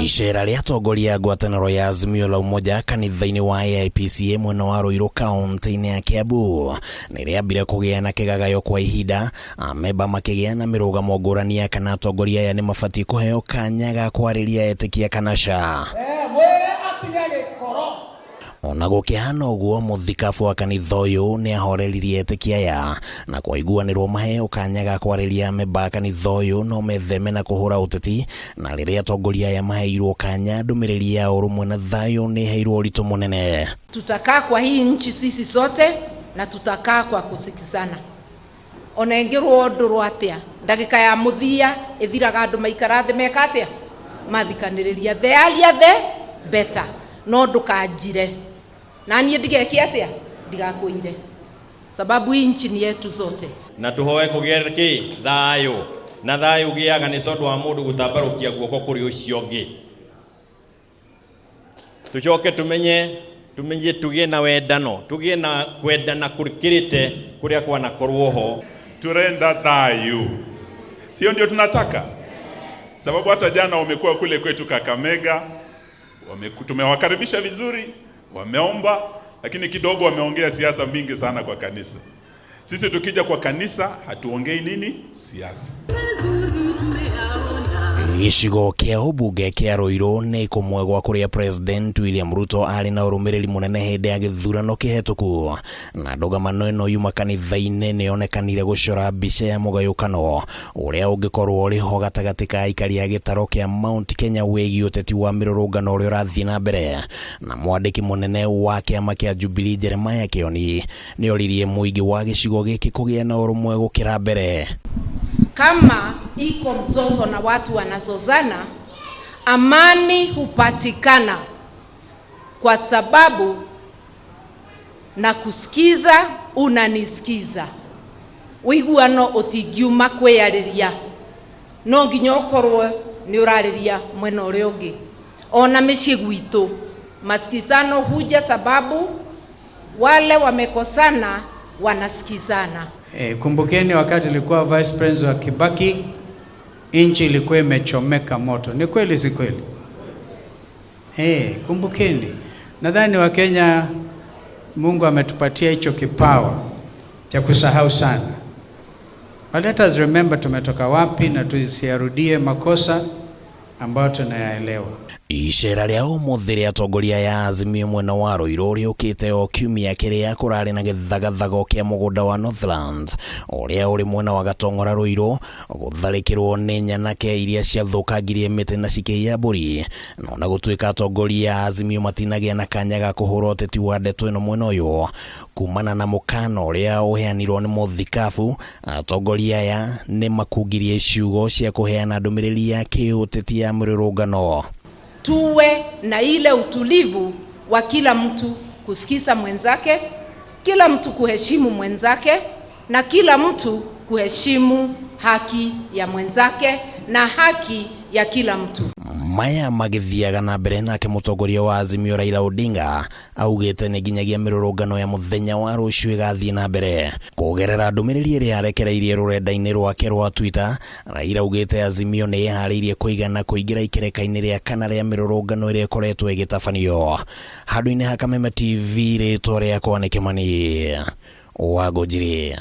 Icera rĩa atongoria a ngwatanĩro ya Azimio la Umoja kanitha-inĩ wa AIPCA mwena wa Ruiru kaunti-inĩ ya Kiambu nĩ rĩambire kũgĩa na kĩgagayo kwa ihinda, amemba makĩgĩa na mĩrũgamo ngũrani ya kana atongoria aya nĩ mabatiĩ kũheo kanya ga kwarĩria etĩkia kana ca. Mwĩre atige gĩkoro. Ona gũkĩhana ũguo, mũthikabu wa kanitha ũyũ nĩ ahoreririe etĩkia aya na kũiguanĩrwo maheo kanya ga kwarĩria amemba a kanitha ũyũ no metheme na kũhũra ũteti, na rĩrĩa atongoria aya maheirwo kanya, ndũmĩrĩri ya ũrũmwe na thayũ nĩ ĩheirwo ũritũ mũnene. Tutakaa kwa hii nchi sisi sote na tutakaa kwa kusikizana. Ona ĩngĩrwo ndũrwo atĩa, ndagĩka ya mũthia ĩthiraga andũ maikara thĩ meka atĩa, mathikanĩrĩria. The earlier the better. No ndũkanjire na niĩ ndigeke atĩa, ndigakũire, sababu hii nchi ni yetu zote. Na tuhoe kũgĩe kĩ thayũ, na thayũ ũgĩaga nĩ tondũ wa mũndũ gũtambarũkia guoko kũrĩ ũcio ũngĩ. Tucoke tumenye tũgĩe na wendano, tũgĩe na kwendana kũrĩkĩrĩte kũrĩa kwanakorwo ho. Turenda thayu, sio ndio tunataka? Sababu hata jana wamekuwa kule kwetu Kakamega, tumewakaribisha vizuri, wameomba, lakini kidogo wameongea siasa mingi sana kwa kanisa. Sisi tukija kwa kanisa hatuongei nini siasa. Gĩcigo kĩa ũmbunge kĩa Ruiru nĩ kũmwe gwa kũrĩa President William Ruto arĩ na ũrũmĩrĩri mũnene hĩndĩ ya gĩthurano kĩhetũku, na ndũgamano ĩno yuma kanitha-inĩ nĩ yonekanire gũcora mbica ya mũgayũkano ũrĩa ũngĩkorwo ũrĩ ho gatagatĩ ka aikari a gĩtaro kĩa Mount Kenya wĩgiĩ ũteti wa mĩrũrũngano ũrĩa ũrathiĩ na mbere. Na mwandĩki mũnene wa kĩama kĩa Jubilee Jeremiah Kioni nĩ oririe mũingĩ wa gĩcigo gĩkĩ kũgĩa na ũrũmwe gũkĩra mbere. Kama iko mzozo na watu wanazozana, amani hupatikana kwa sababu na kusikiza unanisikiza. Ũiguano ũtingiuma kwĩyarĩria, no nginya ũkorwo nĩ ũrarĩria mwena ũrĩa ũngĩ. Ona mĩciĩ gwitũ masikizano huja sababu wale wamekosana wanasikizana. Kumbukeni wakati ilikuwa vice president wa Kibaki, nchi ilikuwa imechomeka moto. Ni kweli si kweli? Kumbukeni. Nadhani Wakenya Mungu ametupatia hicho kipawa cha kusahau sana. But let us remember tumetoka wapi na tusiarudie makosa ambayo tunayaelewa. Icera rĩa ũmũthĩ rĩa atongoria ya Azimio mwena wa Ruiru rĩũkĩte o kiumia kĩrĩa kũrarĩ na gĩthagathago kĩa mũgũnda wa Northlands ũrĩa ũrĩ mwena wa Gatong'ora Ruiru gũtharĩkĩrwo nĩ nyanake iria ciathũkangirie mĩtĩ na cikĩiya mbũri. No na gũtuĩka atongoria a Azimio matinagĩa na kanya ga kũhũra ũteti wa ndeto ĩno mwena ũyũ kumana na mũkana ũrĩa ũheanirwo nĩ mũthikabu, atongoria aya nĩ makungirie ciugo cia kũheana ndũmĩrĩri ya kĩũteti ya mĩrũrũngano. Tuwe na ile utulivu wa kila mtu kusikiza mwenzake, kila mtu kuheshimu mwenzake, na kila mtu kuheshimu haki ya mwenzake na haki ya kila mtu. Maya magĩthiaga na mbere, nake mũtongoria wa Azimio Raila Odinga augĩte nĩ nginyagia mĩrũrũngano ya mũthenya wa rũciũ ĩgathiĩ na mbere. Kũgerera ndũmĩrĩri ĩrĩa arekereirie rũrenda-inĩ rwake rwa Twitter, Raila augĩte Azimio nĩ ĩharĩirie kũigana kũingĩra ikereka-inĩ rĩa kana rĩa mĩrũrũngano ĩrĩa ĩkoretwo ĩgĩtabanio. Handũ-inĩ ha Kameme TV, rĩtwa rĩakwa nĩ Kĩmani wa Ngũnjiri.